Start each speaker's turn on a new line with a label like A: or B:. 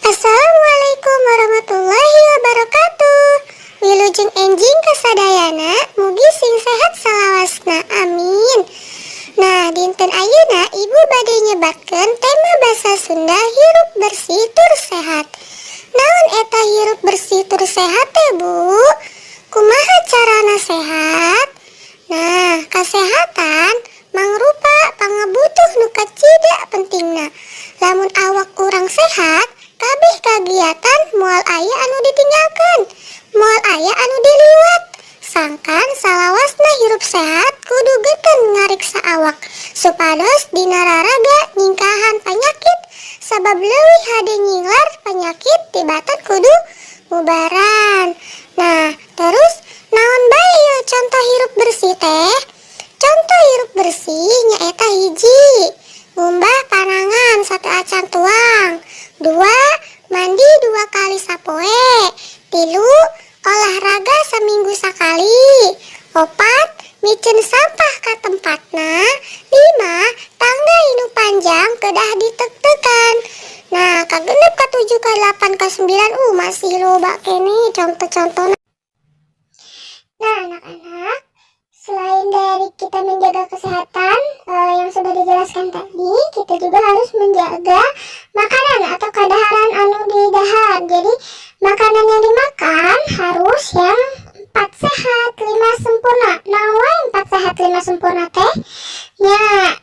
A: Assalamualaikum warahmatullahi wabarakatuh. Wilujeng enjing kasadayana, mugi sing sehat salawasna, amin. Nah, dinten ayeuna Ibu bade nyebatkeun tema basa Sunda, hirup bersih tur sehat. Naon eta hirup bersih tur sehat teh, Bu? Kumaha carana sehat? Nah, kesehatan mangrupa pangabutuh nu kacida pentingna. Lamun awak urang sehat, kabeh kagiatan moal aya anu ditinggalkeun, moal aya anu diliwat. Sangkan salawasna hirup sehat kudu geten ngariksa awak supados dina raraga nyingkahan panyakit, sabab leuwih hade nyinglar panyakit tibatan kudu ngubaran. Nah, terus naon bae ieu contoh hirup bersih teh? Contoh hirup bersih nyaeta hiji, ngumbah panangan sateuacan tuang. Dua, mandi dua kali sapoe. Tilu, olahraga saminggu sakali. Opat, miceun sampah ka tempatna. Lima, tangga nu panjang kedah ditektekan. Nah, kagenep, katujuh, kadelapan, kasembilan, masih loba keneh contoh-contohna. Nah, anak-anak, selain dari kita menjaga kesehatan yang sudah dijelaskan tadi, kita juga harus menjaga makanan atau kadaharan anu didahar. Jadi, makanan yang dimakan harus yang 4 sehat, 5 sempurna. Nah, wae 4 sehat 5 sempurna teh? Ya,